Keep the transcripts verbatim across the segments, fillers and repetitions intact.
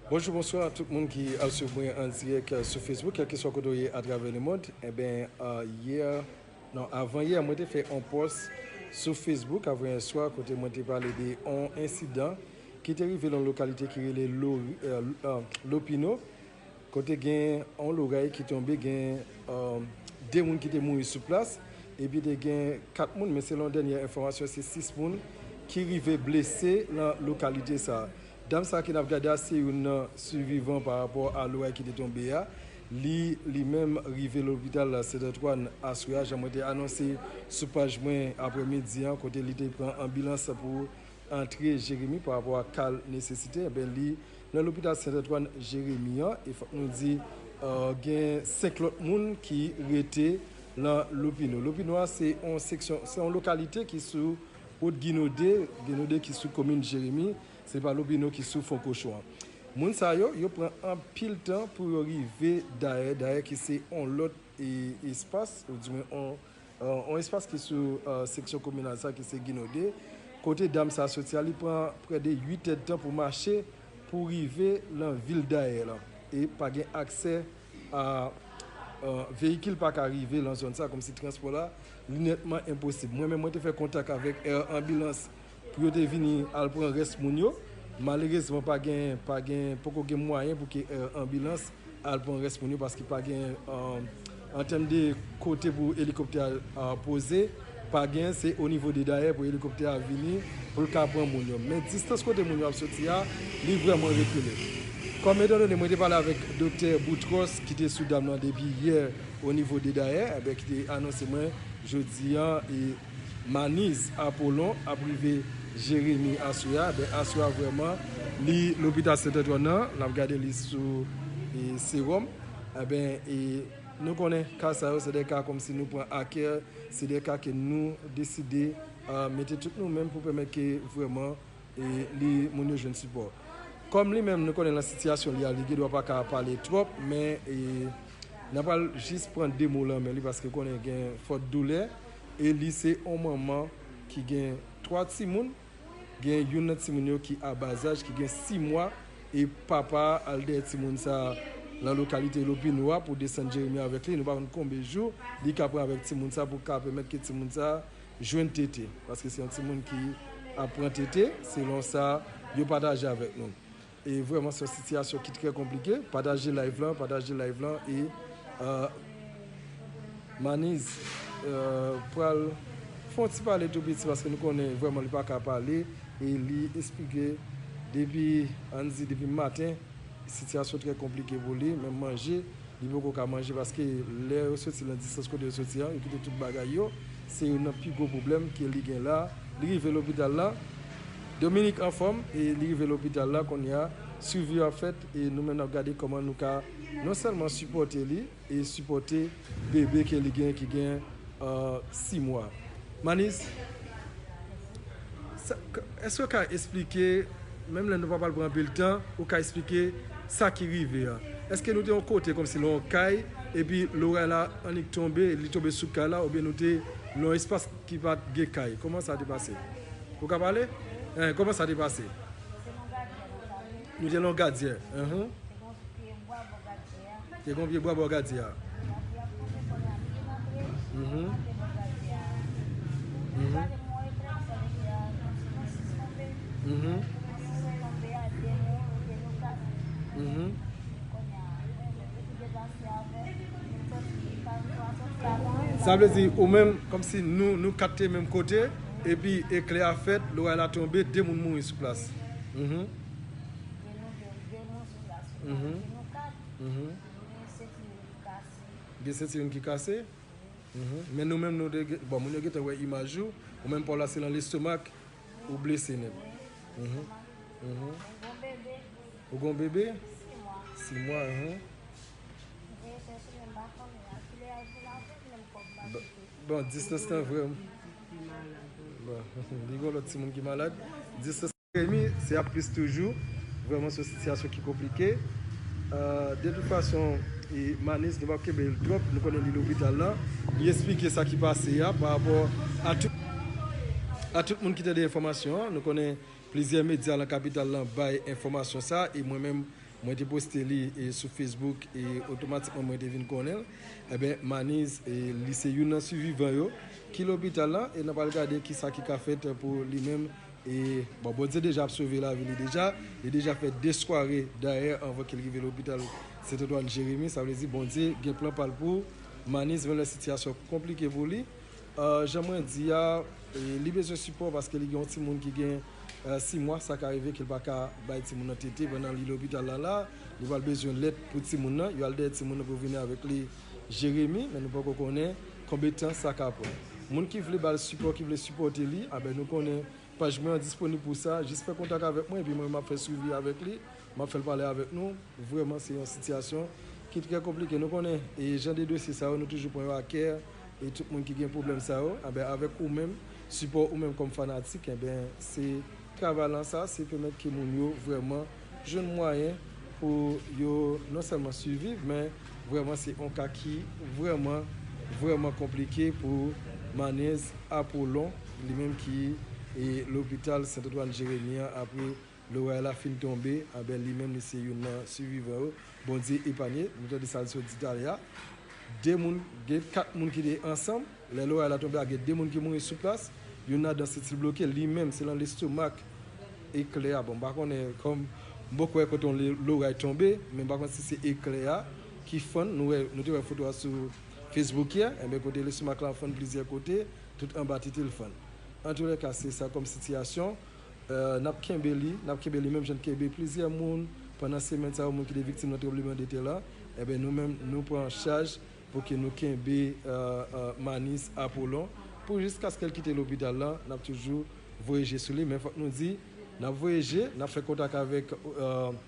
Bonjou, bonswa tout moun ki ap swiv mwen an dirèk sou Facebook, kèlkeswa kote w ye atravè lemonn. Enben, yè, non, avan yè, mwen te fè yon pòs sou Facebook, avan yè swa, kote mwen te pale de yon ensidan ki te rive nan lokalite ki rele Lori-, eh, eh, Lopino, kote gen yon loray ki tonbe, gen, eh, de moun ki te mouri sou plas, epi te gen kat moun, men selon dènyè enfòmasyon, se sis moun ki rive blese nan lokalite sa a. Dam sa ki n ap gade a, se youn nan sivivan pa rapò a loray ki te tonbe a. Li, li menm rive lopital Sent Antwàn aswè a, jan mwen te anonse sou paj mwen aprèmidi an, kote li te pran anbilans pou antre Jeremi pa rapò a ka l nesesite. Enben, li nan lopital Sent Antwàn Jeremi an, e fòk nou di, eh, gen senk lòt moun ki rete nan Lopino. Lopino a se yon seksyon, se yon lokalite ki sou wout Ginode, Ginode ki sou komin Jeremi, se pa Lopino ki sou Fon Kochon an. Moun sa yo, yo pran anpil tan pou yo rive Dayè, Dayè ki se yon lòt, e, espas, oudimwen yon, eh, yon espas ki sou, eh, seksyon kominal sa ki se Ginode. Kote dam sa soti a, li pran prè de uit èdtan pou mache pou rive nan vil Dayè la. E pa gen aksè a, eh, veyikil pa ka rive nan zòn sa, kòmsi transpò la, li nètman enposib. Mwen menm, mwen te fè kontak avèk Air Ambulance pou yo te vini al pran rès moun yo. Malerezman, pa gen, pa gen, poko gen mwayen pou ke, eh, anbilans al pran rès moun yo, paske pa gen, eh, an tèm de kote pou elikoptè a, eh, poze, pa gen, se o nivo de Dayè pou elikoptè a vini, pou l ka pran moun yo. Men distans kote moun yo ap soti a, li vrèman rekile. Kòm etandone mwen te pale avèk Doktè Boutros, ki te sou dam nan depi yè o nivo de Dayè, enben, ki te anonse mwen jodi a, e Maniz Apolon ap rive Jeremi aswè a. Ben, aswè a vrèman, li lopital Sent Antwàn nan, n ap gade li sou, e, sewòm. Enben, e, nou konnen ka sa yo, se de ka kòmsi nou pran a kè, se de ka ke nou deside, eh, mete tout nou menm pou pèmèt ke vrèman, e, li, moun yo jwenn sipò. Kòm li menm, nou konnen nan sitiyasyon li a, li gen dwa pa ka pale twòp, men, e, n ap pral jis pran de mo lan men li, paske konnen gen fòt doulè, e li se yon manman ki gen twa timoun, gen youn nan timoun yo ki a bazaj, ki gen sis mwa, e papa a al dèyè timoun sa a nan lokalite Lopino a pou desann Jeremi avèk li. Nou pa konn konbe jou li ka pran avèk timoun sa a pou ka pèmèt ke timoun sa a jwenn tete, paske se yon timoun ki ap pran tete, selon sa yo pataje avèk nou. E vrèman, se yon sitiyasyon ki trè konplike. Pataje live lan, pataje live lan, e, eh, Maniz, eh, pral fè yon ti pale tou piti, paske nou konnen vrèman li pa ka pale, e li esplike depi, ann di, depi maten, sitiyasyon trè konplike pou li, menm manje, li poko ka manje paske lè yo soti nan distans kote yo soti an, yo kite tout bagay yo. Se youn nan pi gwo pwoblèm ke li gen la. Li rive lopital la, Dominique anfòm, e li rive lopital la kounye a, swivi yo ap fèt, e nou menm n ap gade kòman nou ka non sèlman sipòte li, e sipòte bebe ke li gen, ki gen, eh, sis mwa. Maniz, sa, k-, èske w ka esplike, menm lè nou pa pral pran anpil tan, ou ka esplike sa ki rive a? Èske nou te yon kote kòmsi lè yon kay, epi loray la annik tonbe, li tonbe sou kay la, oubyen nou te lè yon espas ki pa t gen kay? Kòman sa te pase? Ou ka pale? Hein, kòman sa te pase? Nou te lè yon gadyè. Ahan. Te gen yon pye bwa bò gadyè a. Mhm. Mhm. Mhm. Mhm. Sa vle di, ou menm, kòmsi nou, nou kat te menm kote, epi eklè a fèt, loray la tonbe, de moun mouri sou plas. Mhm. Mhm. Mhm. Gen sentirin ki kase? Mhm. Men nou menm, nou te gen, bon, moun yo gentan wè imaj ou. Ou menm pa w la, se nan lestomak ou blese nèt. Mhm. Mhm. Ou gen yon bebe? Sis mwa, mhm. Bon, bon, distans lan vrèman. Bon, li gen yon lòt timoun ki malad. Distans Jeremi, se ap plis toujou. Vrèman, se yon sitiyasyon ki konplike. Euh, de tout fason, e, Maniz, nou p ap kenbe l twòp. Nou konnen li lopital la. Li esplike sa ki pase a pa rapò a tout, a tout moun ki tande enfòmasyon an. Nou konnen plizyè medya nan kapital lan bay enfòmasyon sa. E mwen menm, Mwen te poste li e sou Facebook e otomatikman mwen te vin konnen l. Ebyen, Maniz, e li se youn nan sivivan yo ki lopital la, e n ap al gade kisa ki ka fèt pou li menm. E bon, Bondye deja ap sove lavi li deja. Li deja fè de sware dayè anvan ke l rive lopital Sent Antwàn Jeremi. Sa vle di Bondye gen plan pa l pou Maniz, men lè sitiyasyon konplike pou li. Jan mwen di a, li bezwen sipò paske li gen yon timoun ki gen sis mwa, sa ka rive ke l pa ka bay timoun nan tete pandan li lopital la la. Li pral bezwen lèt pou timoun nan. Yo al dèyè timoun nan pou vini avèk li Jeremi, men nou poko konnen konbyen tan sa ka pran. Moun ki vle ba l sipò, ki vle sipòte li, anben nou konnen paj mwen an disponib pou sa. Jis fè kontak avèk mwen, epi mwen m ap fè swivi avèk li. M ap fè l pale avèk nou. Vrèman, se yon sitiyasyon ki trè konplike. Nou konnen, e jan de dosye sa yo, nou toujou pran yo a kè, e tout moun ki gen pwoblèm sa yo, anben, avèk ou menm, sipò ou menm kòm fanatik, enben, se travay lan sa, se pèmèt ke moun yo vrèman jwenn mwayen pou yo non sèlman siviv, men vrèman se yon ka ki vrèman, vrèman konplike pou Manez Apolon, li menm ki e lopital Sent Antwàn Jeremi an apre loray la fin tonbe, anben li menm li se youn nan sivivan yo. Bondye epanye, nou tande sa l sot di talè a. De moun, gen kat moun ki te ansanm, lè loray la tonbe a, gen de moun ki mouri sou plas, youn ladan se ti bloke, li menm se lan lestomak eklè a. Bon, m pa konnen, kòm m poko wè kote yon le- loray tonbe, men m pa konn si se eklè a ki fann, nou wè, nou te wè foto a sou Facebook yè, enben kote lestomak la fann plizyè kote, tout anba tete l fann. Antoulèka, se sa kòm sitiyasyon. N ap kenbe li, n ap kenbe li menm jan n kenbe plizyè moun pandan semèn sa yo, moun ki te viktim nan tranblemanntè la. Enben, nou menm, nou pran chaj pou ke nou kenbe Maniz Apolon pou jiskaske l kite lopital la. N ap toujou voye je sou li, men fòk nou di, n ap voye je, n ap fè kontak avèk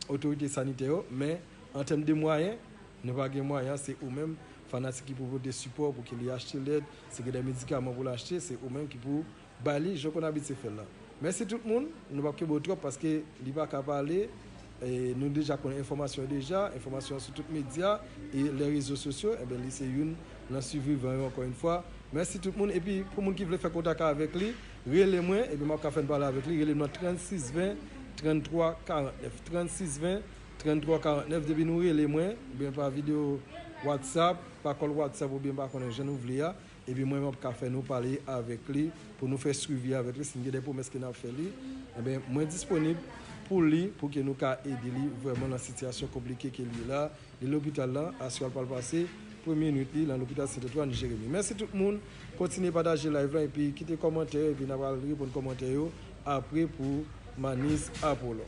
otorite sanitè yo, men an tèm de mwayen, nou pa gen mwayen, se ou menm, fanatik, ki pou pote sipò pou ke li achte lèt, si gen de medikaman pou l achte, se ou menm ki pou bay li, jan w konn abitye fè l la. Mèsi tout moun, nou p ap kenbe w twòp paske li pa ka pale. E nou deja konnen enfòmasyon yo deja, enfòmasyon sou tout medya e lè rezo sosyo, enben li se youn nan sivivan yo ankò yon fwa. Mèsi tout moun, epi pou moun ki vle fè kontak avèk li, rele mwen, epi m ap ka fè n pale avèk li, rele m nan trannsis ven, tranntwa karantnèf, trannsis ven, tranntwa karantnèf, depi nou rele mwen, oubyen pa videyo WhatsApp, pa call WhatsApp oubyen pa konnen jan nou vle a, epi mwen m ap ka fè nou pale avèk li pou nou fè swivi avèk li, si n gen de pwomès ke n ap fè li, enben mwen disponib pou li, pou ke nou ka ede li vrèman nan sitiyasyon konplike ke li ye la. Li lopital la, aswè a l pral pase premye nwit li lan lopital Sent Antwàn Jeremi. Mèsi tout moun, kontinye pataje live la epi kite kòmantè, epi n a pral reponn kòmantè yo apre pou Maniz Apolon.